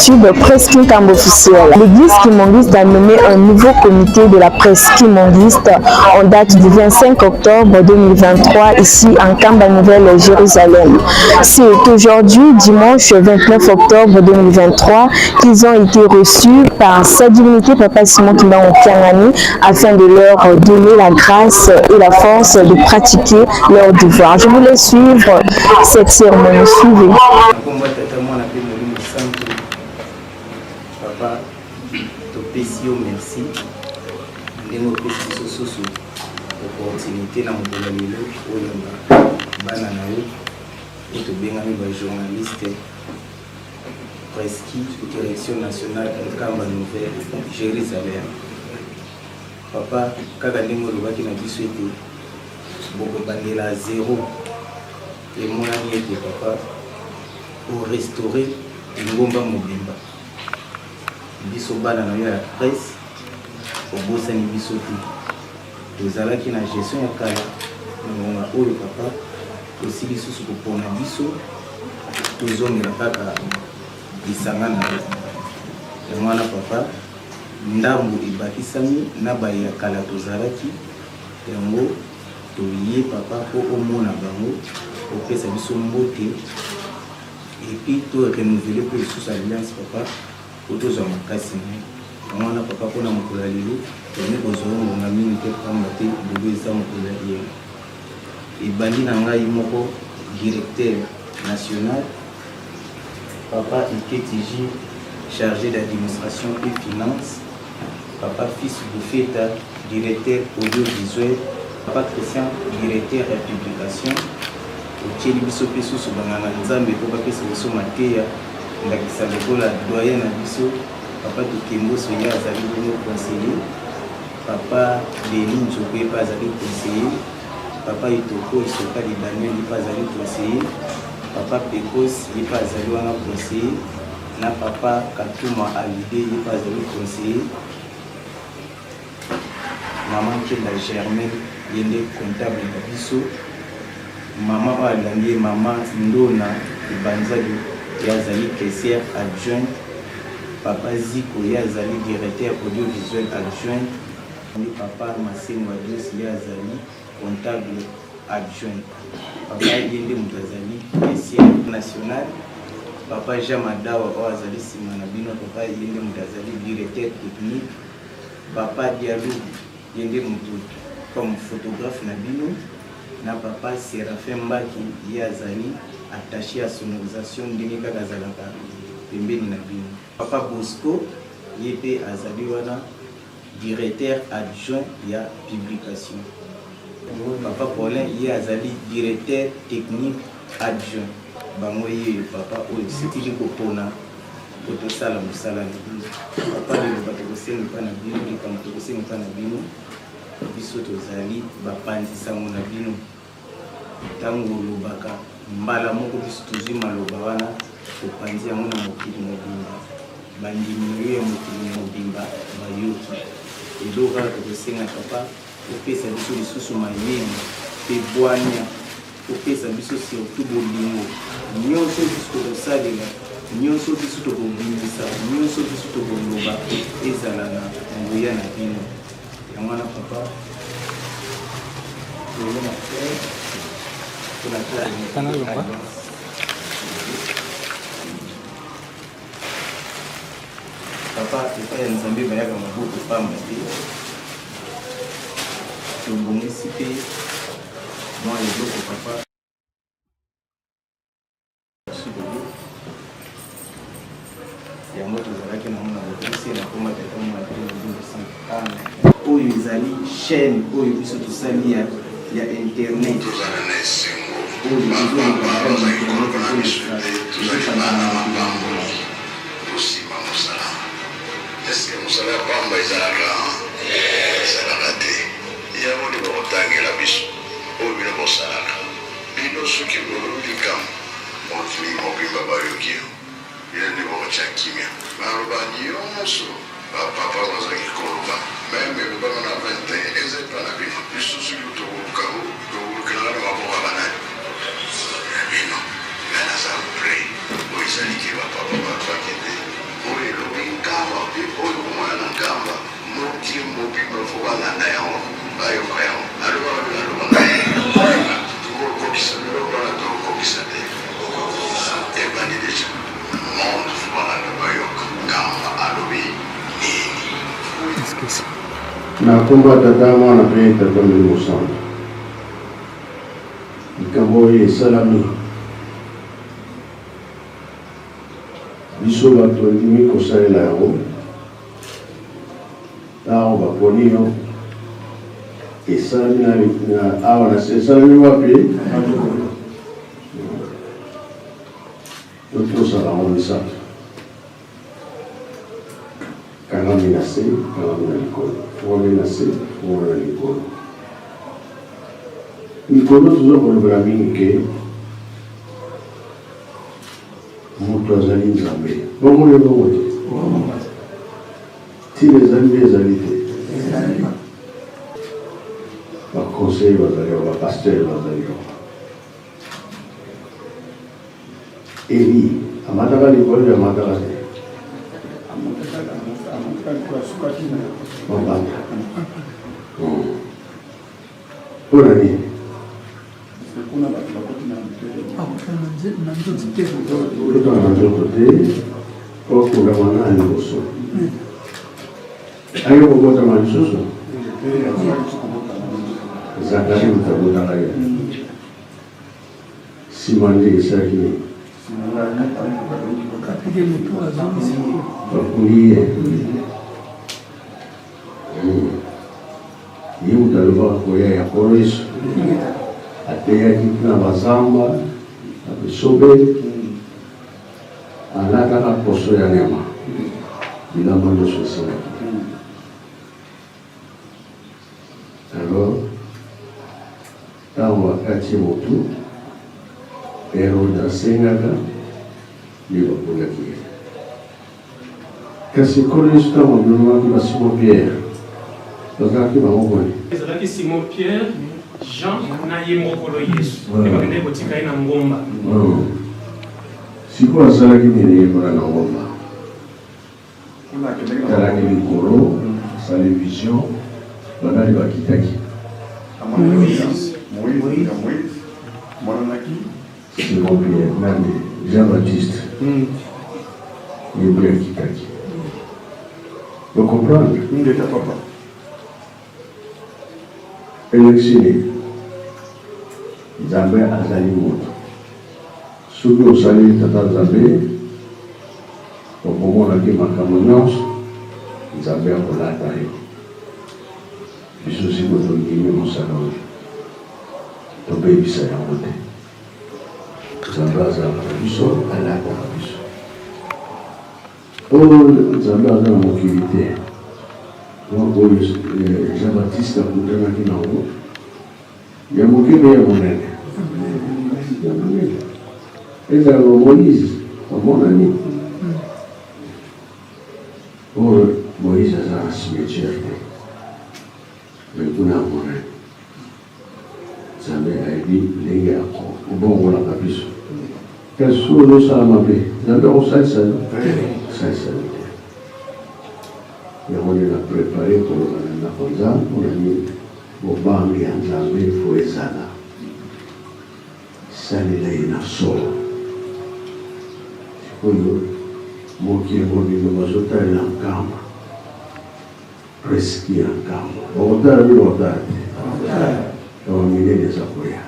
YouTube Presse Kinkambo officiel. L'église kimbanguiste a nommé un nouveau comité de la presse kimbanguiste en date du 25 octobre 2023 ici en Nkamba Nouvelle Jérusalem. C'est aujourd'hui, dimanche 29 octobre 2023, qu'ils ont été reçus par sa divinité Papa Simon Kimbangu Kiangani afin de leur donner la grâce et la force de pratiquer leur devoir. Je vous laisse suivre cette cérémonie. Suivez. Nkombo ya Tata, Mwana mpe Molimo Santo. Papa, topesi yo merci ndenge opesi biso susu opportunité na mokolo ya lelo oyamba bana na yo oyo tobengami bajournaliste Presqu'île, direction nationale Nkamba Nouvelle Jérusalem. Papa, kaka ndenge olobaki na biso ete bokobandela zero, emonani ete papa orestaurer lingomba mobimba. Biso bana na yo ya presse, obosani biso te. Tozalaki na gestion ya kala. Na ngonga oyo, papa, osili lisusu kopona biso tozongela kaka lisanga na yo. Yango wana, papa, ndambo ebakisami na baye ya kala tozalaki. Yango toye, papa, mpo omona bango, opesa biso mbote et puis to renouveler mpe lisusu alliance, papa, po tozwa makasi na ye. Yango wana, papa, mpona mokolo ya lelo toyei kozwa yo ngonga mingi te, pamba te lelo eza mokolo ya yenga. Ebandi na ngai moko directeur national, papa Iketiji, chargé d'administration et finance, papa Fils Bufeta, directeur audiovisuel, papa Christian, directeur ya publication. Otieli biso mpe susu banganga Nzambe mpo bapesa biso mateya, ndakisa lokola doyen na biso papa Tokemboso, ye azali bongo conseiller, papa Denis Nzoko, ye mpe azali conseiller, papa Itoko Isokali Daniel, ye mpe azali conseiller, papa Pekos, ye mpe azali wana conseiller, na papa Katuma Alide, ye mpe azali conseiller, mama Nkenda Germaine, ye nde comptable na biso, mama oyo alandi ye, mama Ndona Ebanzali, ye azali caissière adjointe, papa Ziko, ye azali directeur audiovisuel adjoint, nde papa Masengo Adios, ye azali comptable adjoint. Papa, ye nde moto azali caissière national. Papa Jean Madawa oyo azali nsima na bino, papa, ye nde moto azali directeur technique. Papa Dialou, ye nde moto comme photographe na bino, na papa Séraphin Mbaki, ye azali attaché ya sonorisation ndenge kaka azalaka pembeni na bino. Papa Bosco, ye mpe azali wana directeur adjoint ya publication. Papa Paulin, ye azali directeur technique adjoint. Bango ye, papa, oyo sitili kopona po tosala mosala na bino. Papa, liloba tokosenga epai na bino, likambo tokosenga epai na bino, biso tozali bapanzi sango na bino. Ntango olobaka mbala moko, biso tozwi maloba wana, topanzi yango na mokili mobimba. Bandimi na yo ya mokili mobimba bayoki. Eloko kaka tokosenga, papa, opesa biso lisusu mayele mpe bwania, opesa biso surtout bolingo. Nyonso biso tokosalela, nyonso biso tokobimisa, nyonso biso tokoloba, ezala na nguya na bino. Yango wana, papa, toye na te mpona. Papa, epai ya Nzambe bayaka maboko pamba te. Tobongisi mpe mwa eloko, papa. Merci beaucoup. Yango tozalaki nango na bopesi na koma Tata, Mwana mpe Molimo Santo. Amen. Oyo ezali chaîne oyo biso tosali ya internet oyo ezoleka na kati ya internet, ezoleka, ezopanzana na mokili mobimba. Tosimba mosala. Eske mosala ya pamba ezalaka? Ezalaka te. Yango nde bakotangela biso oyo bino bosalaka. Bino soki bolobi likambo, mokili mobimba bayoki yo. Bino nde bokotya kimia. Maloba nyonso bapapa bazalaki koloba, meme elobama na 21, eza epa na bino. Biso soki tokoluka yango, tokolukela na maboko ya banani? Ya bino. Nga naza prêt. Oyo ezali ke bapapa balobaki nde. Na nkombo ya Tata, Mwana mpe Tata Molimo Santu. Likambo oyo esalami, biso bato tondimi kosalela yango. Ntango baponi yo, esalami na awa na se, esalami wapi? Totosa bango misato. Kangami na se, kangami na likolo. Fungwami na se, fungwami na likolo. Likolo toza kolobela mingi ke moto azali Nzambe. Bongo nde bongo te. Ntina ezali nde ezali te. Ba conseillers bazali awa, ba pasteurs bazali awa. Eli amataka likolo to amataka te? Mabata. Mpo na nini? Kota na nzoto te, okundama na liboso. Aye kobotama lisusu? Zakari moto abotaka ye. Nsima nde esalaki nini? Bakundi ye. Hmm. Ye moto alobaka koya ya Nkolo Yesu. Ateyaki na bazamba, na bisobe. Alataka poso ya nyama, bilamba nyonso esilaki. Alors, ntango akati motu, Herode asengaka nde bakundaki ye. Kasi Nkolo Yesu ntango amemaki ba Simon Pierre, bazalaki bango boni? Ezalaki Simon Pierre, Jean na ye moko Nkolo Yesu, nde bakendaki kotika ye na ngomba. Sikoyo asalaki nini ye kuna na ngomba? Talaki likolo, asali vision, banani bakitaki? Simon Pierre, nani? Jean Baptiste. Ye mpe akitaki. Bo comprendre? Elakisi nini? Nzambe azali moto. Soki osaleli Tata Nzambe, okomona ke makambo nyonso Nzambe akolata yo. Biso sikoyo tondimi mosala oyo, tobebisa yango te. Nzambe azalaka na biso, alataka biso. Oyo Nzambe aza na mokili te. Donc oyo eh, Jean Baptiste akutanaki nango ya moke mpe ya monene, ya monene ezala ba Moïse bamonani oyo Moïse aza na cimetière te, mais kuna amonani. Nzambe ayebi ndenge ya kobongolaka biso. Kasi soki ozosala mabe, Nzambe akosalisa yo? Akosalisa yo te. Yango nde na prepare koloba na ndako ya Nzambe mpo na nini bobangi ya Nzambe fo ezala. Salela ye na solo. Sikoyo mokili mobimba bazotalela nkamba. Presque ya nkambo. Bakotala bino bakotala te. Yango minene eza koya.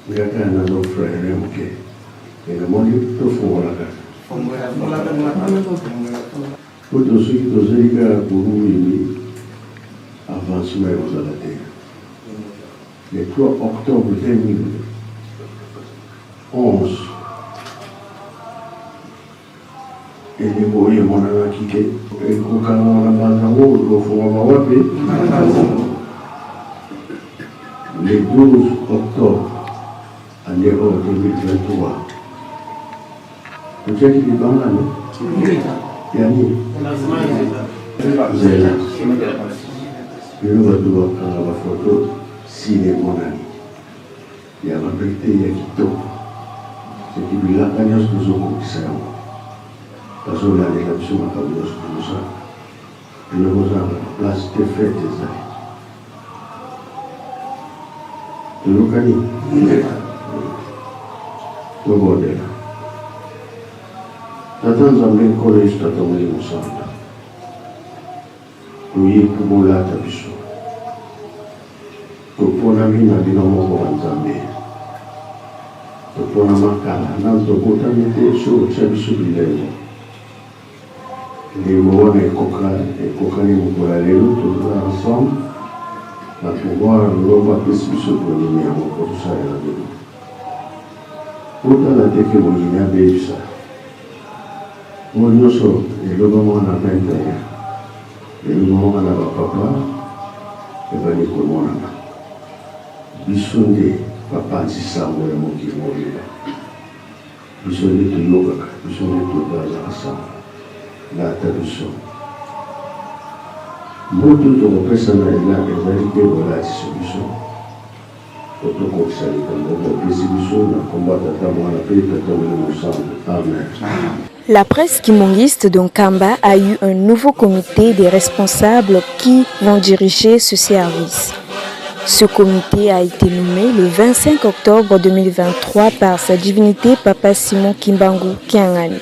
Nga kaka nazo freine moke. Mais namoni tofongola kaka. Po to soki tozeli kaka kuru mimi avancement ekozala te. Le 3 octobre 2011 Elembo oyo emonanaki te ekokangama na mbanza yango ekofungwama wapi? Le 12 octobre année oyo 2023 otiaki libanga no ya nini? Nzela. Lelo bato bakanga bafoto sine emonani ya mabe te ya kitoko soki bilaka nyonso tozokokisa yango bazolandela biso makambo nyonso tozosala bino bozanga na place te fete ezali toyokani tobondela tata nzambe nkolo yesu tata molimo santo. Toye mpo bolata biso. Toponami na bino moko ba Nzambe. Toponama kala, nanu tobotami te, soki otia biso bilembo. Elembo wana ekoka, ekokani mokolo ya lelo, toza ensemble na pouvoir Nzambe apesi biso tondimi yango mpo tosalela bino. Botala te ke moyini abebisa. Oyo nyonso elobamaka na 21, elobamaka na ba papa, ebandi komonana. Biso nde bapanzi sango ya mokili mobimba. Biso nde toyokaka, biso nde tobazaka sango. Lata biso. Mbote oyo tokopesa na ezali te bolatisi biso. Po tokokisa likambo oyo bopesi biso, na nkombo ya Tata, Mwana mpe Tata Molimo Mosantu. Amen. La presse kimbanguiste de Nkamba a eu un nouveau comité des responsables qui vont diriger ce service. Ce comité a été nommé le 25 octobre 2023 par sa divinité Papa Simon Kimbangu Kiangani.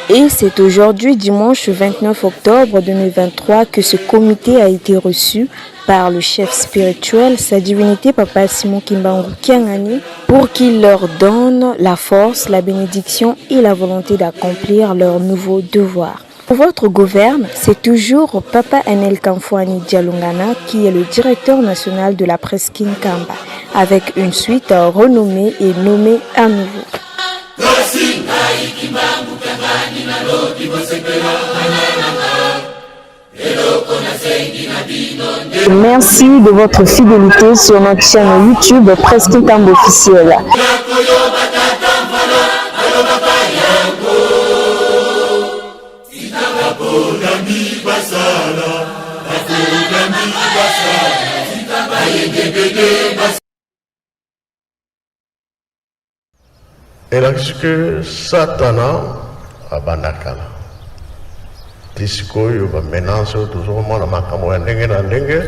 Et c'est aujourd'hui, dimanche 29 octobre 2023, que ce comité a été reçu par le chef spirituel, sa divinité Papa Simon Kimbangu Kiangani, pour qu'il leur donne la force, la bénédiction et la volonté d'accomplir leur nouveau devoir. Pour votre gouverne, c'est toujours Papa Enel Kamfwani Dialungana qui est le directeur national de la presse Kinkamba, avec une suite renommée et nommée à nouveau. Merci de votre fidélité sur notre chaîne YouTube Presse Kintambo officiel. Elakisi que satana abanda kala ti sikoyo ba menace oyo tozo komona makambo ya ndenge na ndenge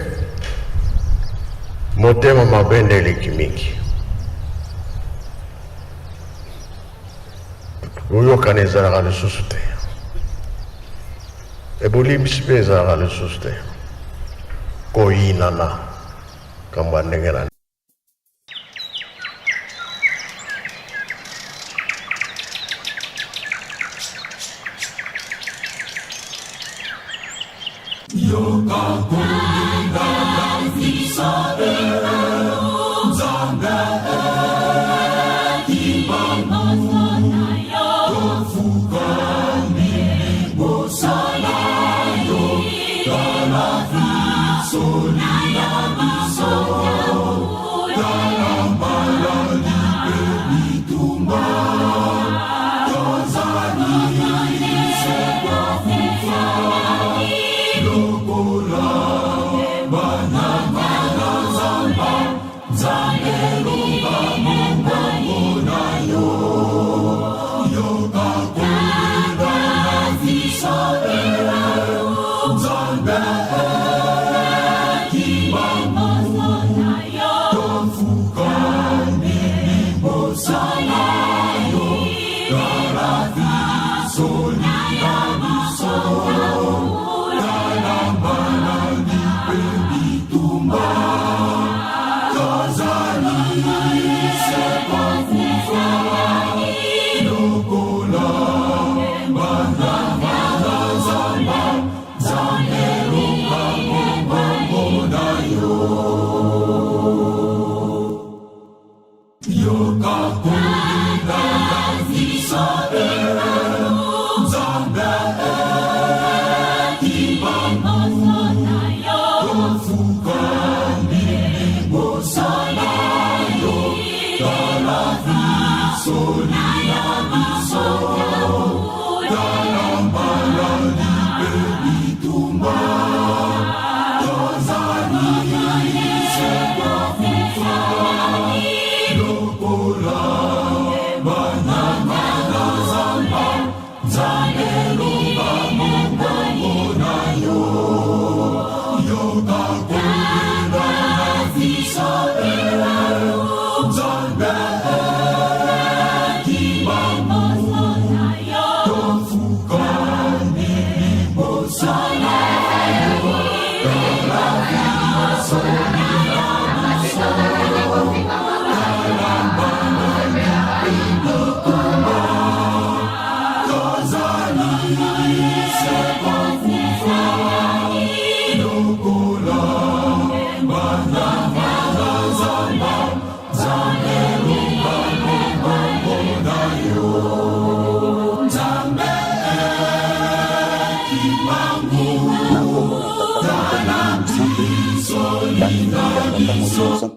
motema mabe nde eleki mingi koyokana ezalaka lisusu te ebolimbisi mpe ezalaka lisusu te koyinana makambo ya ndenge na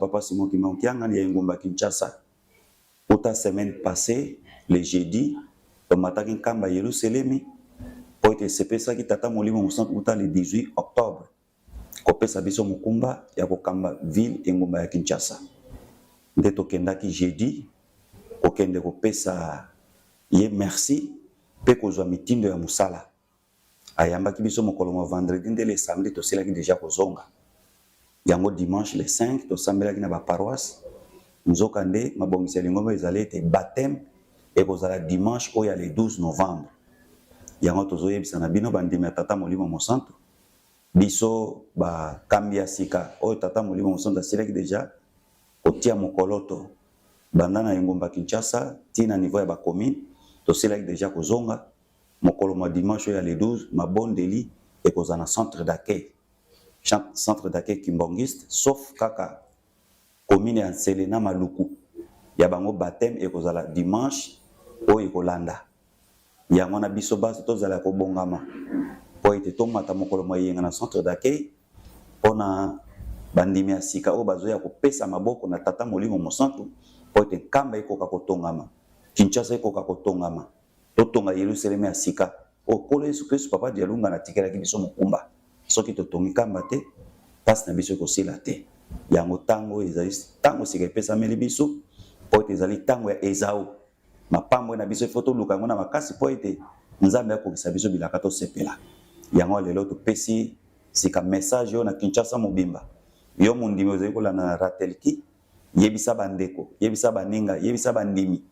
Papa Simon Kimbangu Kiangani ya engumba Kinshasa. Uta semaine passée, le jeudi, tomataki nkamba Yerusalemi mpo ete esepesaki Tata Molimo Mosantu uta le 18 octobre kopesa biso mokumba ya kokamba ville engumba ya Kinshasa. Nde tokendaki jeudi kokende kopesa ye merci mpe kozwa mitindo ya mosala. Ayambaki biso mokolo mwa vendredi nde le samedi tosilaki dejà kozonga. Yango dimanche le 5 tosambelaki na ba paroisses. Nzoka nde mabongisi ya lingomba ezali ete bapteme ekozala dimanche oyo ya le 12 novembre. Yango tozoyebisa na bino bandimi ya Tata Molimo Mosantu, biso bakambi ya sika oyo Tata Molimo Mosantu asilaki dejà kotia mokoloto banda na engumba Kinshasa ti na niveau ya ba communes, tosilaki dejà kozonga. Mokolo mwa dimanche oyo ya le 12, mabondeli ekozala na centre d'accueil, centre d'accueil Kimbanguiste, sauf kaka commune ya Nsele na Maluku, ya bango bapteme ekozala dimanche oyo ekolanda. Yango wana biso banso tozala ya kobongama mpo ete tomata mokolo mwa eyenga na centre d'accueil mpo na bandimi ya sika oyo bazoya kopesa maboko na Tata Molimo Mosantu mpo ete Nkamba ekoka kotongama, Kinshasa ekoka kotongama. Totonga Yelusaleme ya sika oyo Nkolo Yesu Kristu Papa Dialungana atikelaki biso mokumba. Soki totongi Nkamba te, pasi na biso ekosila te. Yango tango oyo ezali tango sika epesameli biso, mpo ete ezali tango ya Ezau. Mapamboli na biso il faut toluka yango na makasi mpo ete Nzambe akokisa biso bilaka tosepela. Yango lelo topesi sika message oyo na Kinshasa mobimba. Yo mondimi ozali kolanda na Ratelki, yebisa bandeko, yebisa baninga, yebisa bandimi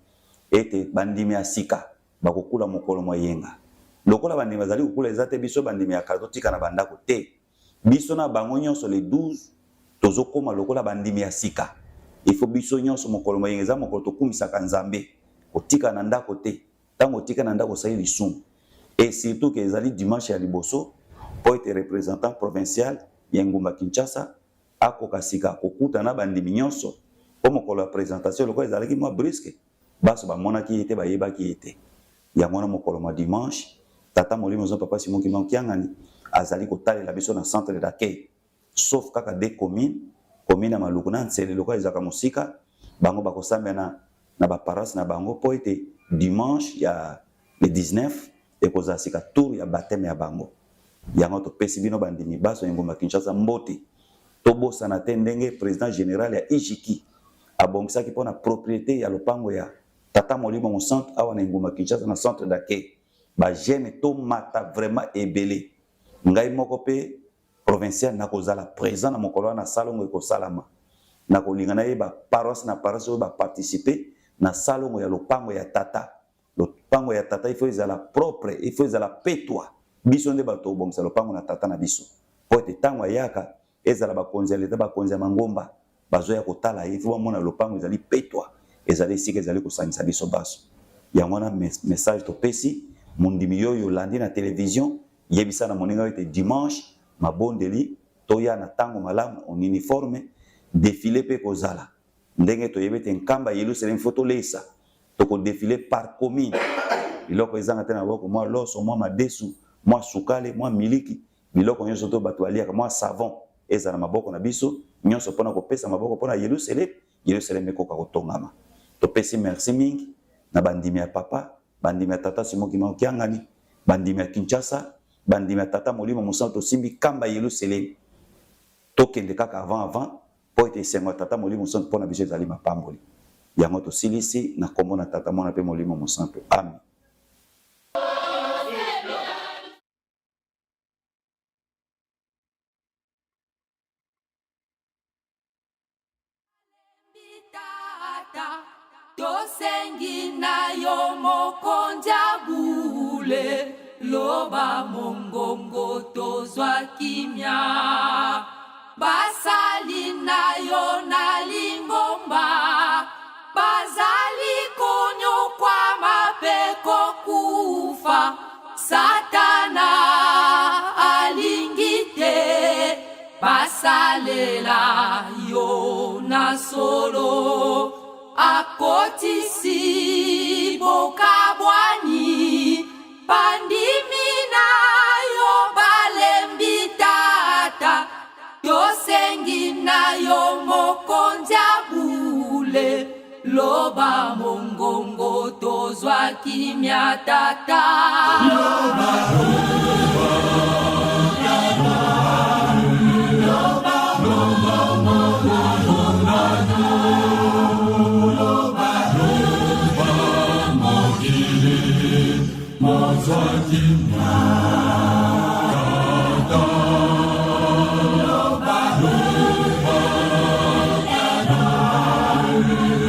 ete bandimi ya sika bakokula mokolo mwa eyenga. Lokola bandimi bazali kokula, eza te biso bandimi ya kala totika na bandako te. Biso na bango nyonso le 12 tozokoma lokola bandimi ya sika. Il faut biso nyonso mokolo mwa eyenga eza mokolo tokumisaka Nzambe. Kotika na ndako te. Tango otika na ndako osali lisumu. Et surtout que ezali dimanche ya liboso mpo ete representant provincial ya engumba Kinshasa akoka sika kokuta na bandimi nyonso mpo mokolo ya presentation lokola ezalaki mwa brusque, banso bamonaki ye te, bayebaki ye te. Yango wana mokolo mwa dimanche, Tata Molimo Mosantu Papa Simon Kimbangu Kiangani azali kotalela biso na centre d'accueil, sauf kaka deux communes, commune ya Maluku na Nsele lokola ezalaka mosika, bango bakosambela na na ba paroisses na bango mpo ete dimanche ya le 19 ekozala sika tour ya bapteme ya bango. Yango topesi bino bandimi baso ya engumba Kinshasa mbote. Tobosana te ndenge president general ya IJKI abongisaki mpo na propriete ya lopango ya Tata Molimo Mosantu awa na engumba Kinshasa na centre d'accueil. Ba jeunes tomata vraiment ebele. Ngai moko mpe provincial nakozala present na mokolo wana salongo ekosalama. Nakolinga nayeba paroisse na paroisse oyo ba participer na salongo ya lopango ya Tata. Lopango ya tata il faut ezala propre, il faut ezala petwa. Biso nde bato tokobongisa lopango na tata na biso. Mpo ete tango ayaka, ezala bakonzi ya leta, bakonzi ya mangomba, bazoya kotala ye, il faut bamona lopango ezali petwa, ezali esika ezali kosangisa biso banso. Yango wana message topesi, mondimi yoyo olandi na television, yebisa na moninga ete dimanche mabondeli toya na tango malamu en uniforme, defile pe ekozala. Ndenge toyebi ete Nkamba Yelusalemi faut toleisa, toko defiler par commune. Biloko ezanga te na maboko, mwa loso, mwa madesu, mwa sukali, mwa miliki, biloko nyonso to bato baliaka, mwa savon ezala na maboko na biso nyonso mpona kopesa maboko mpona Yelusalemi, Yelusalemi ekoka kotongama. Topesi merci mingi na bandimi ya papa, bandimi ya tata Simon Kimbangu Kiangani, bandimi ya Kinshasa, bandimi ya tata Molimo Mosantu, tosimbi kamba Yelusalemi. Tokende kaka avant avant Mpo ete esengo ya Tata Molimo Mosantu mpo na biso ezali mapamboli. Yango tosilisi na kombo na Tata, Mwana mpe Molimo Mosantu. Amen. Tosengi na yo mokonzi ya bule, loba mongongo tozwa kimia. Basali na yo na lingomba bazali konyokwama mpe kokufa. Satana alingi te basalela yo na solo, akotisi bokabwani, bandimi na yo balembi tata, tosengi na yo mokonzi ya bule, loba mongongo tozwa kimia tata. Loba, loba, loba, loba mongongo na yo, loba, loba mokili mozwa kimia tata. Loba,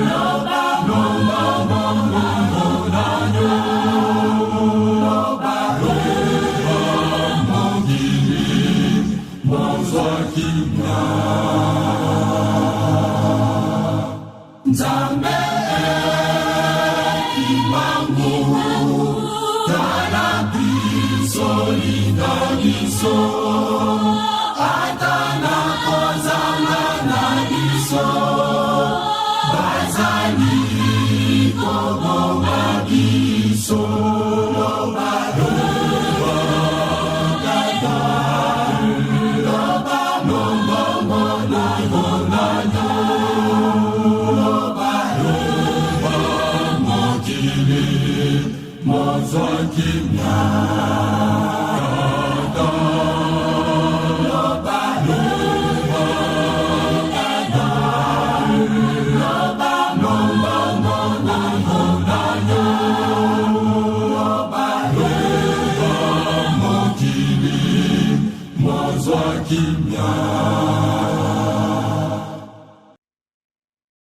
loba, loba mongongo na yo, loba, loba mokili mozwa kimia. Nzambe Kimbangu, tala biso, linga biso, ata na kozanga na biso, bazali koboma biso. Loba, loba, tata, loba mongongo na yo, loba, loba mokili mozwa kimia tata. Loba, loba, tata, loba mongongo na yo, loba, loba mokili mozwa kimia.